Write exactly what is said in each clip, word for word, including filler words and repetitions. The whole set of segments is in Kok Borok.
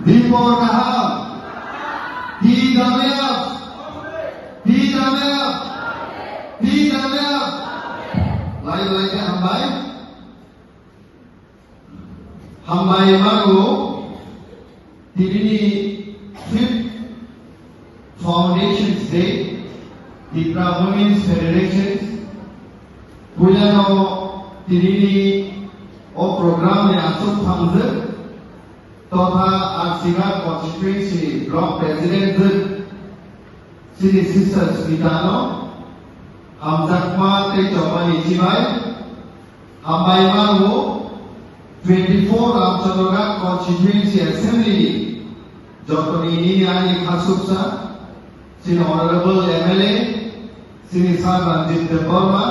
Dipor kaham. Tidamya. Tidamya. Tidamya. Lai lai khe hambai. Hambai mano. Tinini fifth Foundations Day, Tipra Women's Federation, puilano tinini o program ni aswk thangjak, totha Arsiga Constituency Block President jwk, chini Sister Smitano, hamjakma tei chobani chibai, hambai mano, twenty-four Ramchandraghat Constituency Assembly ni jotoni nini ani khasuksa, chini Honorable M L A, chini Sir Ranjit Debbarma,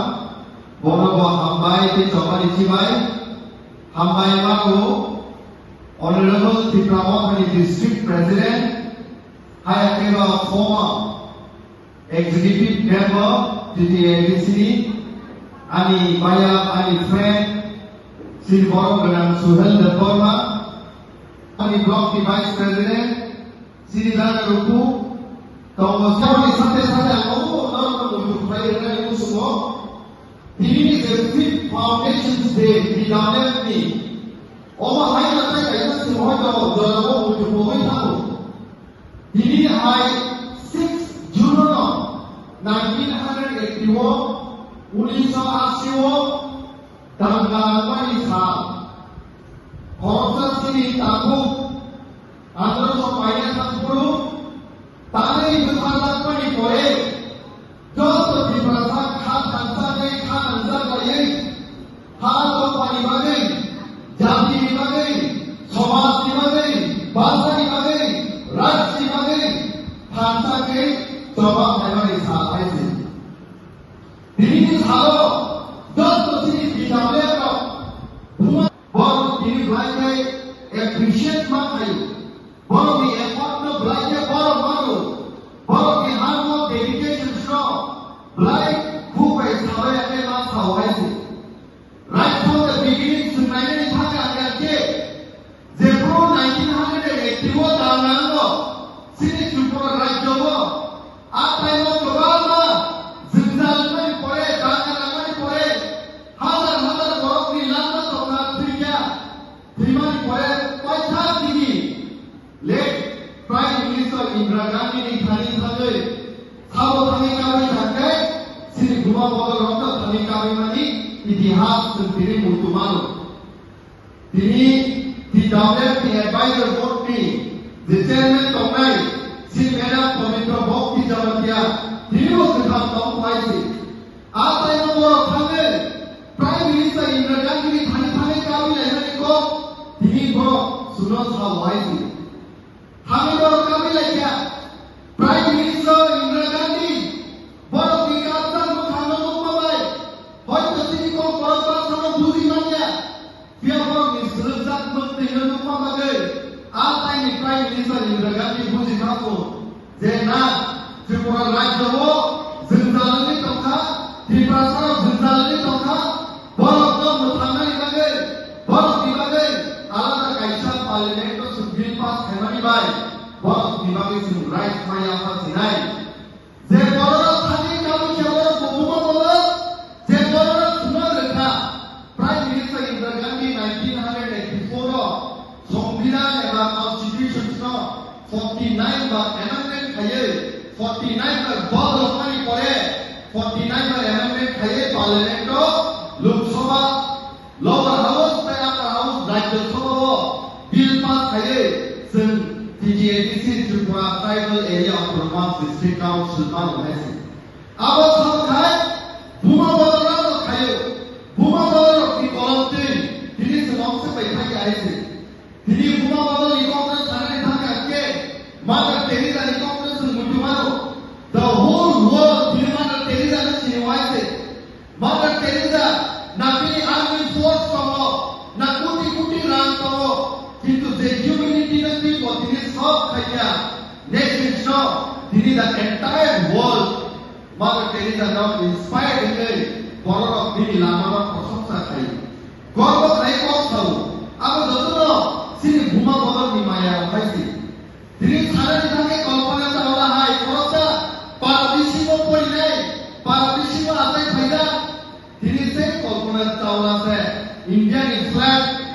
bono bo hambai tei chobani chibai, hambai mano, Honorable Tipra Mothani District President, hai khe bo former Executive Member T T A D C ni, ani baya, ani friend, Sri Borok Gwnang Suhel Debbarma, ani block ni Vice President, Sri Dana Rupu, tongo saboni sate sate ang obo norok no muitu khlai rwnani muchungo, tini ni je fifth Foundations Day ni damlek ni, omo hai natai kaisa simo hoito jorao muitu pogwi thango. Tini hai six June no nineteen hundred eighty o, unisho ashi o, danga nangmani sal. Khoroksa chini takhuk androso paina thangphuru, tanwi bwtharjakmani pore, joto Tiprasa kha thansa tei kha nangjak laiwi, ha dophani bagwi, jatini bagwi, somajni bagwi, bhasani bagwi, rajni bagwi thansa khe chobak khaimani sal hai se. Tini salo joto chini bidamle rok buma borok tini belai khe appreciate ma khaio. Borokni effort no belai khe borok mano. Borokni hard work, dedication no belai khuk bai sabai ake ma sao hai se. Right from the beginning, chwng nainani thangwi ang khe, jephru nineteen hundred eighty o dal nango, chini Tripura rajyo o, a time o kwbangma jwngjal wngmani pore, danga nangmani pore, hazar hazar borokni langma tongma thwikha, thwimani pore koitham tini Late Prime Minister Indira Gandhi ni thani thangwi, sabo thangwi kabwi thangkhe, chini buma bodol rokno thangwi kabwi mani itihas chwng tini muitu mano. Tini T W F ni Advisor Board ni je Chairman tongnai, Sri Madam Pabitra Bhakti Jamatia, tini bo kwthang tong phai si. A time o borok thangwi Prime Minister Indira Gandhi ni thani thangwi kabwi laimani kok tini borok suno sao hai si. Thangwi borok kabwi laikha. Prime Minister Indira Gandhi borokni kapjak mwkhangno nukma bai hoito chini kok borok bwsano buji manya. Phiya borokni swrwngjak mwktwino nukma bagwi a time ni Prime Minister Indira Gandhi buji kha phuru je na Tripura rajyo o jwngjal wngwi tongkha, Tiprasa rok jwngjal wngwi tongkha, borokno mwthangnani bagwi, borokni bagwi alada kaisa parliament o chwng bill pass khaimani bai borokni bagwi chwng right ma yapha sinai. Je bororok thani kabwi khe borok bo buma bolo, je bororok thumna rwkha. Prime Minister Indira Gandhi nineteen hundred eighty-four o Songbidan eba Constitution no forty-nine bar amendment khaiwi, forty-nine bar vote rwkmani pore, forty-nine bar amendment khaiwi Parliament o, Lok Sabha, Lower House tei Upper House Rajya Sabha o bill pass khaiwi chwng T T A D C Tripura Tribal Area Autonomous District Council mano hai se. Abo sao khai buma bodol rok khaio. Buma bodol rok ni kolom twi tini se mokse bai khai hai se. Tini buma bodol ni kok no sanani thangkha khe Mother Teresa ni kok no chwng muitu mano. The whole world tini Mother Teresa no sini hai se. Mother Teresa, nabini army force tongo, na koti koti rang tongo, kintu je humanity no twi bo tini solve khaiya, next no, tini the entire world, Mother Teresa no inspire wngwi, borok rok bini lama no prosongsa khai. Gorbo khai kok sao, abo jotono chini buma bodol ni maya rok hai se.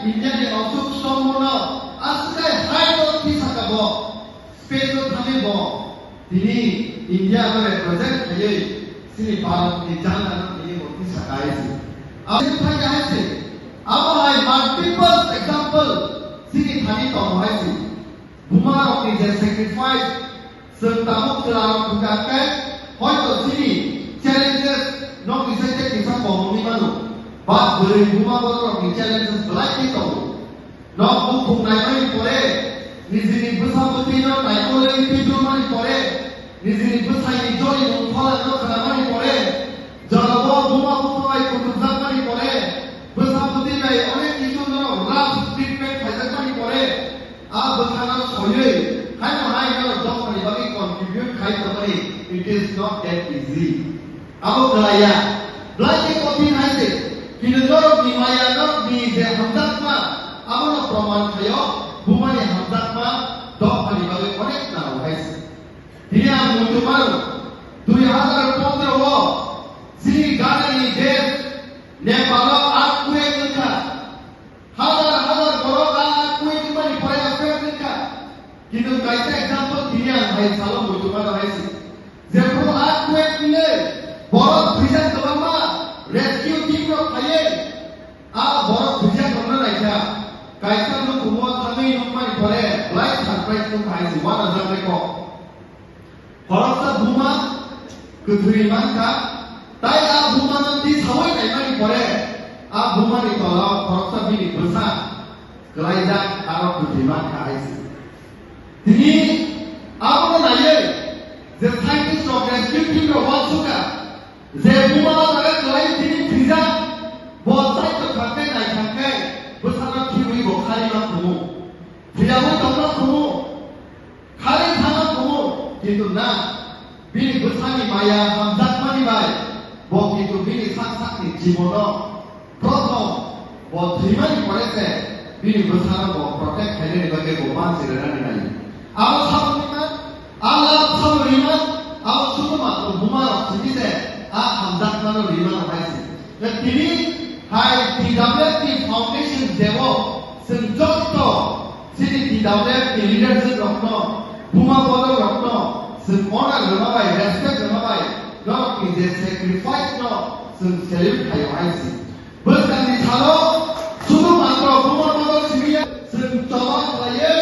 India ni osuk sommono aswk hai hai no twi saka bo. Space o thangwi bo tini India no represent khaiwi chini Bharat ni janda no tini bo twi saka hai se. Abo thangwi hai se. Abo hai multiple example chini thani tongo hai se. Buma rok ni je sacrifice, chwng tabuk chwla rok thwngkha khe, hoito chini challenges nok ni side kisa kom wngwi mano. But bwrwi buma borok rok ni challenges belai khe tongo. Nok bukhuk naimani pore, nijini bwsa bwtwi no naikolwi twijlmani pore, nijini bwsai ni joli mung phola no khnamani pore, jora bo buma bupha bai kutukjakmani pore, bwsa bwtwi bai onek kisu no rough treatment khaijakmani pore, a bwkhano soywi, haino hai no dophani bagwi contribute khai tongmani, it is not that easy. Abo kwlaiya, belai khe kothin hai se, kintu norokni maya, norokni je hamjakma, abono proman khaio, bumani hamjakma dophani bagwi onek naro hai se. Tini ang muitu mano, dui hazar pondro o chini ganani desh Nepal o earthquake wngkha. Hazar hazar borok a earthquake wngmani pore affect wngkha. Kintu kaisa example tini ang hai salo muitu mano hai se. Jephru earthquake wngwi borok thwijak kwbangma rescue team rok phaiwi a borok thwijak rokno naikha. Kaisa nukhungo thangwi nukmani pore belai surprise wngkha hai se, uanajak reko. Khoroksa buma kwthwi mankha, tai a bumano tisaui naimani pore a bumani tolao khoroksa bini bwsa kwlaijak aro kwthwi mankha hai se. Tini abono naiwi je scientist rok rescue team rok uansukha, je buma o jaga kwlai tini thwijak, bo saito thangkhe naithangkhe bwsano khiui bo khari ma khumu, thwiyaui tongma khumu. Kharwi thangma kumu, kintu na, bini bwsani maya hamjakmani bai, bo kintu bini sak sakni jibono prothom bo thwimani pore se bini bwsano bo protect khainani bagwi bo mansi rwnani nai. Abo saboni ma, a love sabo rima, abo sudhumatro buma rok simi se a hamjakmano rima rok hai se. Tini hai T W F ni foundation jebo chwng joto chini T W F ni leadership rokno, buma bodol rokno chwng honor rwma bai, respect rwma bai, norokni je sacrifice no chwng salute khaio hai se. Bwskangni salo sudhumatro buma bodol simi ya chwng choba khlaiwi,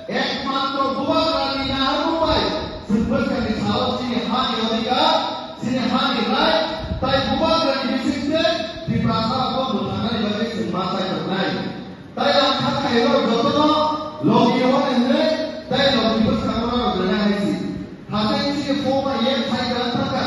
ekmatro Bubagrani naharmung bai chwng bwskangni salo chini hani odhikar, chini hani right, tai Bubagrani bisingtwi Tiprasa rokno mwthangnani bagwi chwng ma chai tongnai. Tai ang kha khairok jotono logi rw hwnwi, tai logi bwskango norok rwnai hai si. Hathai chini phone bai yak phai kwrwng thangkha.